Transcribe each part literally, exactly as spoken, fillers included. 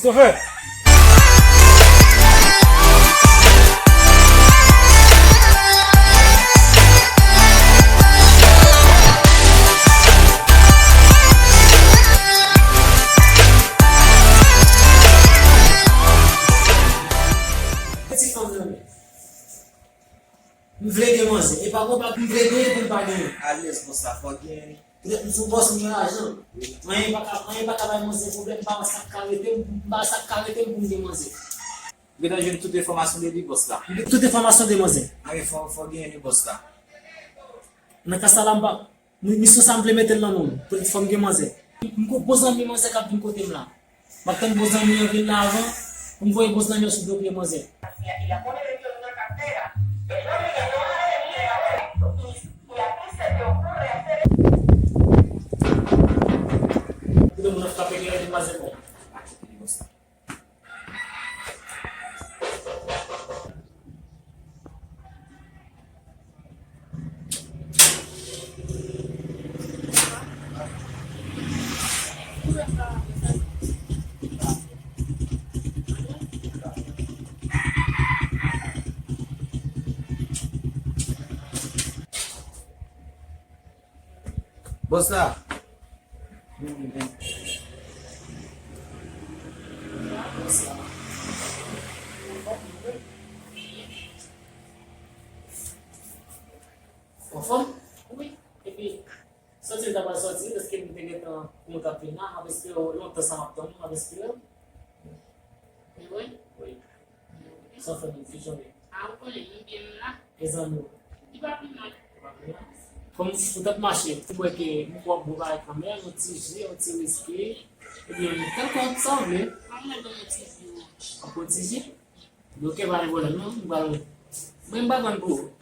Christopher! Ti fanm nan, m vle gen manzè. E pa konpa m vle genyen pou m pa genyen. Alèz konsa, fò genyen. Petèt m sou bòs, m gen lajan. Wi. Anyen pa ka, anyen pa ka bay manzè pwoblèm, m pa wè sa k ka rete m, m pa wè sa k ka rete m pou m gen manzè. M gentan jwenn tout enfòmasyon de li, bòs la. M gen tout enfòmasyon de manzè. Anyen fò, fò genyen li, bòs la. Nan ka sa la, m pa, mi-, misyon sa m vle mete l nan men w. Petèt fò m gen manzè. M gon bon zanmi manzè k ap vin kote m la. M ap tann bon zanmi an vin la avan pou m voye bon zanmi an sou do pye manzè. Tout moun ap frape dèyè demwazèl la. Bòs la. Vin, vin, vin. Nan, m ap espere w lontan sa m ap tann ou, m ap espere w. Mwen? Wi. Sa w fè menm, fi Jòlè? A, ou konnen, m byen m la. E zanmi w? Li pa pi mal. Li pa pi mal? Kòm ou t ap mache, m wè ke m wè w ap bwè bagay kanmenm, yon ti ji, yon ti wiski, ebyen, kèlkonk sa w vle. An mwen ban yon ti ji. W ap pran ti ji? Ok, pa gen pwoblèm non, m pral, mwen m pa vann pou ou.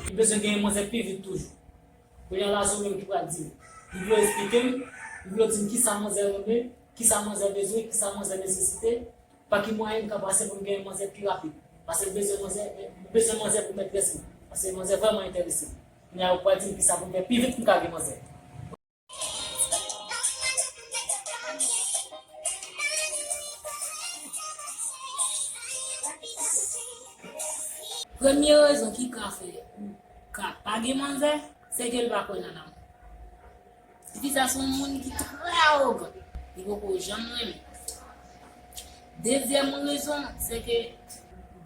Li bezwen genyen manzè pi vit toujou. Kounye a la, se ou menm ki pral di m. Li vle eksplike m, li vle di m kisa manzè renmen, kisa manzè bezwen, kisa manzè nesesite, pa ki mwayen m ka pase pou m genyen manzè pi rapid. Paske m bezwen manzè, m bezwen manzè pou mètrès mwen. Paske manzè vrèman enterese m. Kounye a, ou pral di m kisa pou m fè pi vit pou m ka gen manzè. Premye rezon ki ka fè ou ka pa gen manzè, se ke l pa kwè nan lanmou. Tifi sa se yon moun ki trè awogan, li poko janm renmen. Dezyèm rezon, se ke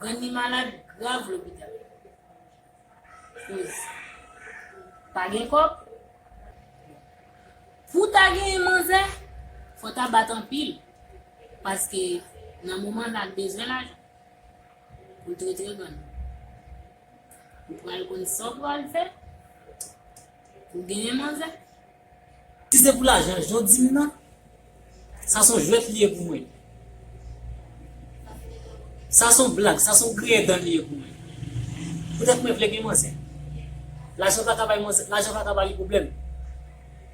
grann li malad grav lopital. Koz pa gen kòb. Pou w ta genyen manzè, fò w ta bat anpil. Paske nan moman sa, l bezwen lajan pou l trete grann li. Ou pral konn sa w pral fè pou w genyen manzè. Si se pou lajan, jan w di m nan, sa se yon jwèt li ye pou mwen. Sa se yon blag, sa se yon griyen dan li ye pou mwen. Poutèt mwen vle gen manzè. Lajan pa ka bay manzè, lajan pa ka ba li pwoblèm.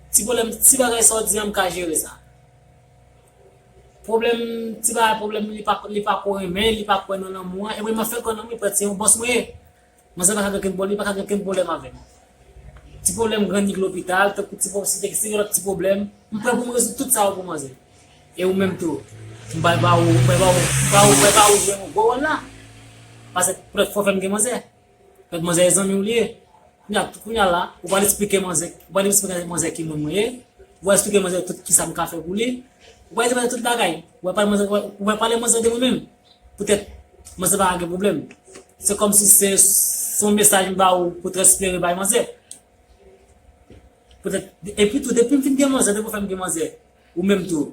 Ti pwoblèm, ti bagay sa w di an, m ka jere sa. Pwoblèm, ti bagay pwoblèm, li pa, li pa ko renmen, li pa kwè nan lanmou an. E mwen, m ap fè l kwè nan mwen, prèt se yon bòs mwen ye. Manzè pa ka gen okenn pwoblèm, li pa ka gen okenn pwoblèm avè m. Ti pwoblèm grann li k lopital, tankou ti pwoblèm, si te gen lòt ti pwoblèm, m prè pou m rezoud tout sa yo pou manzè. E ou menm tou, m pral ba ou, m pral ba ou, m pral ba ou, m pral ba ou jwe yon gwo wòl la. Paske poutèt fò fè m gen manzè. Poutèt manzè e zanmi w li ye. Kounye a, kounye a la, ou pral eksplike manzè, ou pral eksplike manzè ki moun mwen ye. Ou pral eksplike manzè tout kisa m ka fè pou li. Ou pral di manzè tout bagay. Ou pral pale manzè, ou pral pale manzè de mwen menm. Poutèt manzè pa ka gen pwoblèm. Se kòmsi se, se yon mesaj m ba ou pou transfere bay manzè. Poutèt, epi tou, depi m fin gen manzè, depi w fè m gen manzè, ou menm tou,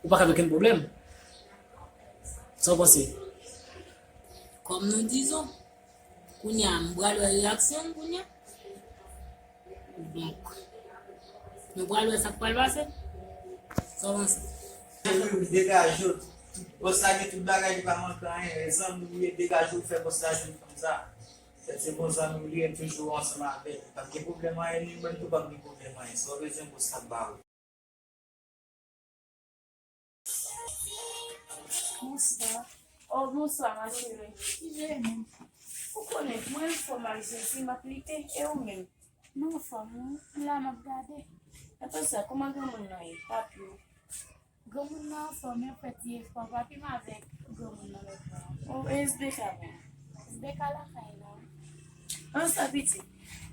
ou pa ka gen okenn pwoblèm. Sa w panse? Kòm nou dizon, kounye a, m pral wè reyaksyon m kounye a. Donk, nou pral wè sa k pral pase. Sa w panse? Degaje w. Bòs la gen tout bagay, li pa manke anyen. E zanmi w ye, degaje w, fè bòs la jwenn fanm sa. Sèt se bon zanmi w li ye, m toujou ansanm avè l. P ap gen pwoblèm anyen, ni mwen tou p ap gen pwoblèm anyen. Sa w bezwen, bòs la ap ba ou. Bonswa. Oh, bonswa, ma chérie. Ki jan ou ye menm? Ou konnen, mwen anfòm ak Jezi, m ap lite, e ou menm? Mwen anfòm, wi. M la, m ap gade. Apre sa, kòman granmoun nan ye? Papi w? Granmoun nan anfòm, men anfèt, li anfòm, papi m avèk granmoun nan lòt bò a. Oh, e S B K menm? S B K lakay la. An sa pitit.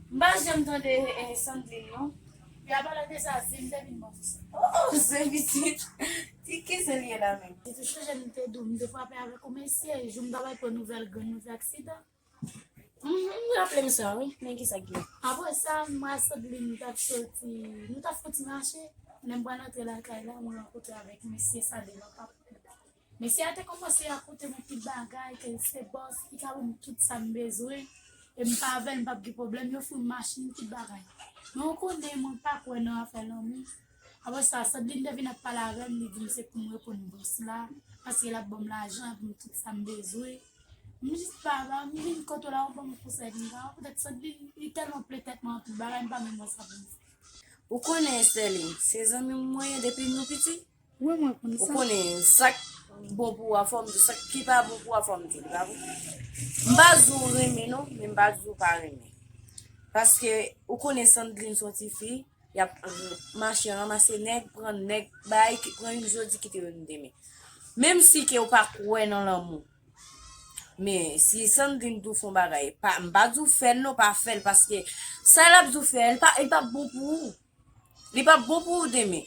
M pa janm tande, eh, Sandrine, non. Li ap pale de sa, si m te vin bò sou sa. Oh, oh, se pitit. Ti kisa li ye la menm? Li tou chonje m te di w, m te frape avèk yon mesye, jou m ta bay pran nouvèl grann nou fè aksidan. M raple m sa, wi. Men ki sa k gen? Apre sa, mwen ak Sandline, nou t ap soti, nou t ap fouti mache. Lè m pral antre lakay la, mwen rankontre avèk mesye sa devan papa. Mesye a te kòmanse rakonte m anpil bagay, ke l se bòs, li ka ban m tout sa m bezwen. E m pa avè l, m p ap gen pwoblèm, yo ofri m machin, tout bagay. Men ou konnen, mwen pa kwè nan afè lanmou. Apre sa, Sandrine te vin ap pale avè m, li di m se pou m reponn bòs la, paske l ap ban m lajan, pou m tout sa m bezwen. M jis pa, pa, m vin kote w la, ou ban m konsèy pou m ta, petèt Sandrine, li tèlman plen tèt mwen anpil bagay, m pa menm wè sa pou m fè. Ou konnen, Esterline, se zanmi m mwen ye depi nou piti. Wi, mwen konn sa. Ou konnen, sa k bon pou ou a, fò m di w, sa k pa bon pou ou a, fò m di w, li pa bon. M pa di w renmen non, men m pa di w pa renmen. Paske, ou konnen Sandrine se yon ti fi, y ap mache ranmase nèg, pran nèg, bay, ki pran youn jodi, kite youn demen. Menm si ke w pa kwè nan lanmou, men si Sandrine di w fè yon bagay, pa, m pa di w fè l non, pa fè l, paske sa l ap di w fè, li pa, li p ap bon pou ou. Li p ap bon pou ou demen.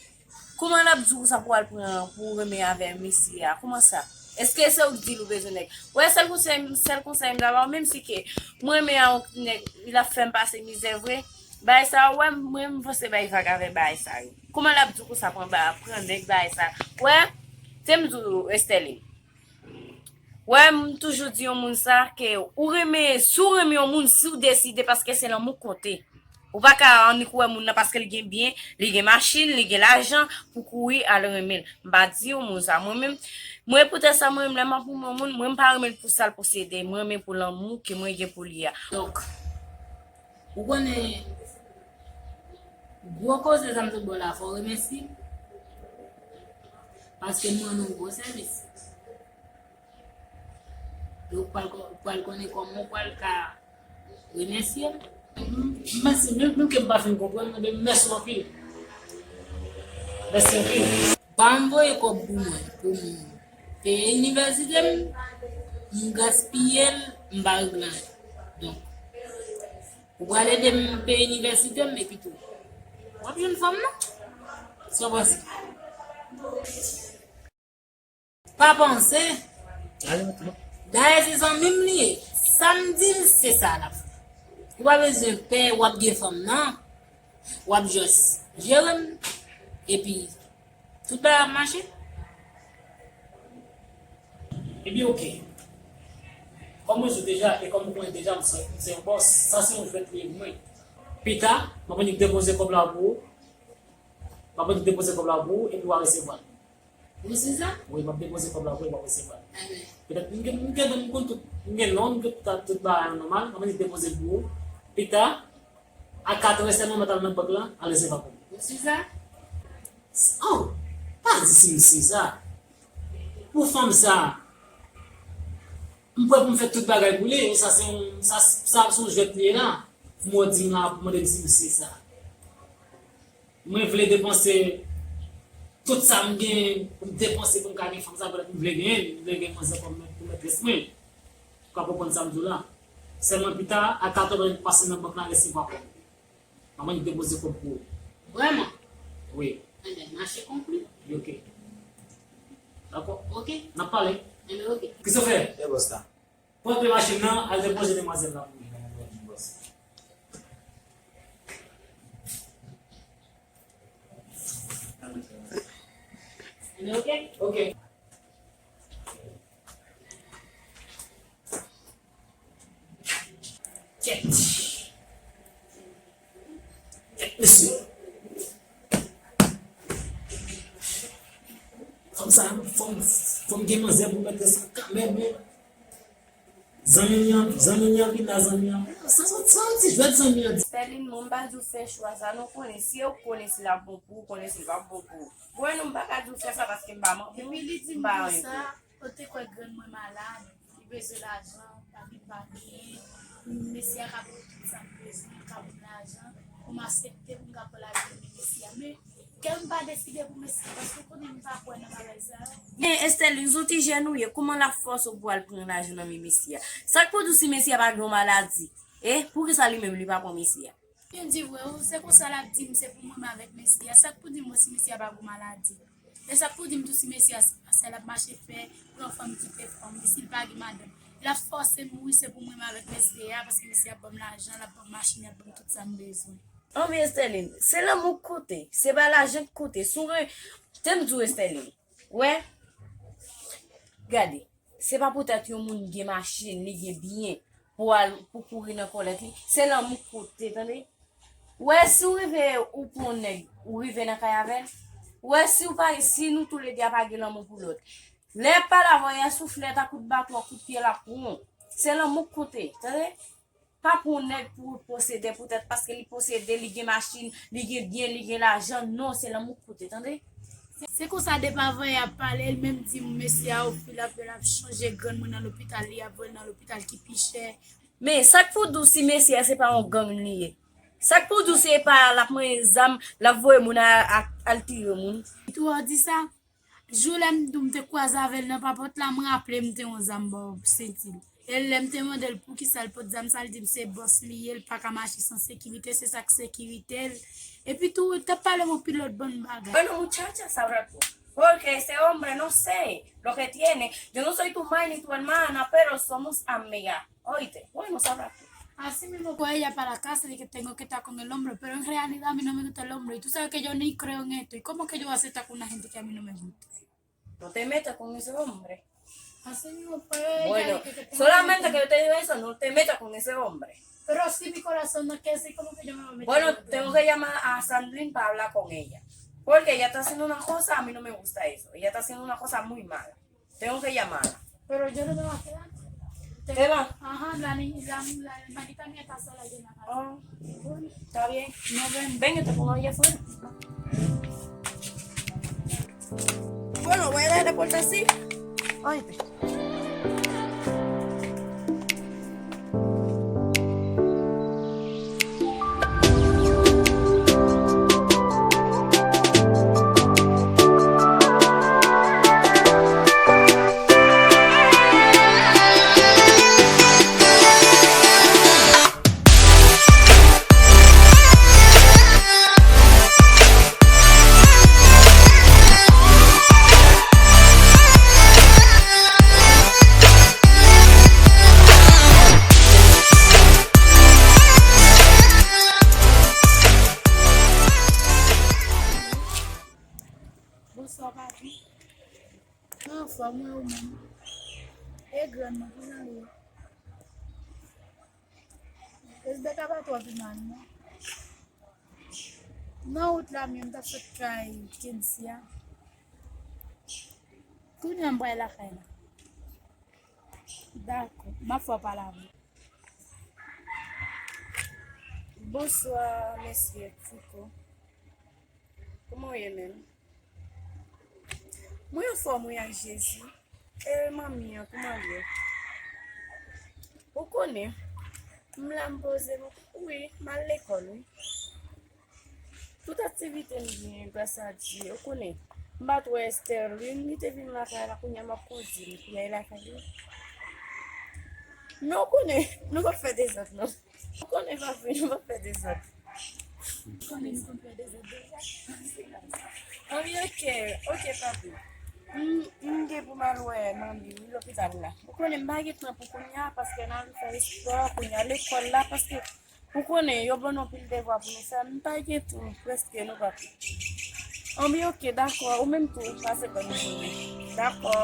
Kouman l ap di w sa pou w al pran, pou w renmen avè mesye a? Kouman sa? Èske se ou k di l ou bezwen nèg? Wè, sèl konsèy, sèl konsèy m ta ba w, menm si ke mwen renmen a yon nèg, l ap fè m pase mizè vre. Bagay sa, wè, mwen, m panse bay vag avè bagay sa yo. Kouman l ap di w konsa pran ba, pran nèg bagay sa? Wè, te m di w, Esterline. Wè, m toujou di yon moun sa, ke ou renmen, si w renmen yon moun, si w deside, paske se lanmou k konte. Ou pa ka annik wè moun nan paske li gen byen, li gen machin, li gen lajan, pou kouri al renmen l. M pa di yon moun sa. Mwen menm, mwen poutèt sa, mwen menm, lè m ap renmen yon moun, mwen m pa renmen l pou sa l posede, mwen renmen pou lanmou ke mwen gen pou li a. Donk, ou konnen, gwo koze sa m sot ba w la, fò w remèsye m. Paske m rann ou gwo sèvis. E ou pral ko-, ou pral konnen kòman ou pral ka remèsye m. M, m mèsi, menm, menm ke m pa fin konprann, men mèsi anpil. Mèsi anpil. Pa m voye kòb pou mwen, pou m peye inivèsite m, m gaspiye l, m pa regle anyen. Donk, ou pral ede m peye inivèsite m, epi tou, w ap jwenn fanm nan. Sa w panse? Pa panse. Dayè se zanmi m li ye. Sa m di l, se sa l ap fè. Ou pa bezwen pè, w ap gen fanm nan. W ap just jere m. Epi, tout bagay ap mache. Ebyen, oke. Kòm mwen di w deja, e kòm ou konnen deja, m se, m se yon bòs. Sa se yon jwèt li ye pou mwen. Pita, m ap annik depoze kòb la pou ou. M ap annik depoze kòb la pou ou, epi w a resevwa l. Ou se sa? Wi, m ap depoze kòb la pou ou, w ap resevwa l. Amen. Petèt, m gen, m gen, m konn tout, m gen non, m gen tout, tout bagay an nòmal, m ap annik depoze l pou ou. Pita, a katrè sèlman, m ap al nan bank lan, al resevwa kòb. Ou se sa? Oh, pa di si m se sa. Pou fanm sa, m prè pou m fè tout bagay pou li, e sa se yon, sa, sa se yon jwèt li ye la. Pou mwen di m la, pou mande m si m se sa. Mwen vle depanse tout sa m gen pou m depanse pou m ka gen fanm sa, petèt m vle genyen l, m vle gen manzè kòm mèt, pou mètrès mwen. Ou ka konprann sa m di w la. Sèlman pita, a katrè, pase nan bank la, resevwa kòb. Manman, li depoze kòb pou ou. Vrèman? Wi. Enben, mache konkli. Ok. Dakò. Ok. N ap pale. Enben, ok. Christopher. Yes, bòs la. Pran kle machin nan, al depoze demwazèl la pou mwen. Bòs. Enben, ok. Ok. Kèt. Kèt, mesye. Fanm sa, fanm, fanm gen manzè pou mèt sa kanmenm, men. Zanmi m nan, zanmi m nan vin la, zanmi m nan. Sa, sa, sa, ti jwèt zanmi m nan. Sterline, mwen m pa di w fè chwa sa, non, konnen si ou konnen si l ap bon pou ou, konnen si l p ap bon pou ou. Mwen, non, m pa ka di w fè sa paske m pa manmi w, m pa anyen pou ou. Epi li di m konsa, ou te kwè grann mwen malad, li bezwen lajan, pa vin pa genyen, mesye a ka ba w tout sa m bezwen, li ka ban m lajan, pou m aksepte pou m ka pran lajan nan men mesye a. Men, kè m pa deside pou mesye a, paske w konnen m pa kwè nan bagay sa yo. Men, Esterline, se yon ti jèn ou ye, kòman l ap fòse w pou w al pran lajan nan men mesye a? Sa k pou di w si mesye a pa gen yon maladi? E, poukisa li menm li pa pran mesye a? Byen di vre, wi, se konsa l ap di m, se pou mwen m avèk mesye a. Sa k pou di m, mwen, si mesye a pa gen maladi? E sa k pou di m tou si mesye a se pastè l ap mache fè, pran fanm, kite fanm li, si l pa gen madanm? L ap fòse m, wi, se pou m renmen avèk mesye a, paske mesye a ap ban m lajan, l ap ban m machin, l ap ban m tout sa m bezwen. Anben, Esterline, se lanmou k koute, se pa lajan k koute. Si w ren-, te m di w, Esterline, wè, gade, se pa poutèt yon moun gen machin, li gen byen, pou al, pou kouri nan kòlèt li, se lanmou k koute, tande? Wè, si w rive, ou pran yon nèg, ou rive nan kay avè l, wè, si w pa, si nou toulede a pa gen lanmou pou lòt, lè pa la, voye souflèt a kout baton, a kout pye l ap pran w. Se lanmou k koute, tande? Pa pran yon nèg pou posede, poutèt paske li posede, li gen machin, li gen byen, li gen lajan. Non, se lanmou k koute, tande? Se konsa depi avan yè ap pale, l menm di m mesye a ofi l ap, l ap chanje grann mwen nan lopital, li ap voye l nan lopital ki pi chè. Men, sa k pou di w si mesye a se pa yon gang li ye? Sa k pou di w se pa l ap manyen zam, l ap voye moun a, a, al tiye moun? Tou w di sa? Jou lè m, m te kwaze avè l nan papòt la, m raple m te yon zam bò senti l. E lè m te mande l poukisa l pot zam sa, l di m se bòs li ye, l pa ka mache san sekirite, se sa k sekirite l. Epi tou, l t ap pale m anpil lòt bann bagay. Bueno, muchacha, sabrás tú. Porque ese hombre, no sé lo que tiene. Yo no soy tu madre ni tu hermana, pero somos amigas. Oíste, bueno, sabrás tú. Así mismo fue ella para la casa de que tengo que estar con el hombre, pero en realidad a mí no me gusta el hombre. Y tú sabes que yo ni creo en esto. ¿Y cómo que yo voy a aceptar con una gente que a mí no me gusta? No te metas con ese hombre. Así mismo fue ella Bueno, de que tengo que solamente meter. Que yo te digo eso, no te metas con ese hombre. Pero si mi corazón no quiere, así como que yo me voy a meter Bueno, con otro tengo hombre. Que llamar a Sandrine para hablar con ella. Porque ella está haciendo una cosa, a mí no me gusta eso. Ella está haciendo una cosa muy mala. Tengo que llamarla. Pero yo no me voy a quedar. ¿Te va? Ajá, la, ni- la, la hermanita mía está sola allí en la casa. Oh, bueno, está bien. Nos vemos. Ven, que te pongo allá afuera. Bueno, voy a dejar la puerta así. Ay, Bonswa, papi. Mwen anfòm, wi, ou menm? E grann mwen, kijan li ye? Respè ka pa twò pi mal, non. Nan wout la, menm, m t ap sot kay Kensia. Kounye a m pral lakay la. Dakò, m ap fè w pale avè l. Bonswa, mesye Fouco. Kòman w ye menm? Mwen anfòm wi ak Jezi. E manmi an, kòman l ye? Ou konnen, m la m poze m, wi, m al lekòl, wi. Tout aktivite m byen, gras a Dye. Ou konnen, m pa t wè Esterline, li te vin lakay la, kounye a m ap kondi, m kounye a lakay li. Men ou konnen, nou p ap fè dezòd, non. Ou konnen papi, nou p ap fè dezòd. Ou konnen nou konn fè dezòd deja. Anvi, ok, ok, papi. M, m gen pou m al wè manmi, wi, lopital la. Ou konnen m pa gen tan pou kounye a, paske n al fè espò, kounye a lekòl la, paske ou konnen, yo ban nou anpil devwa pou nou fè, m pa gen tan, prèske nou pa. Anvi, ok, dakò, ou menm tou, pase bòn jounen. Dakò.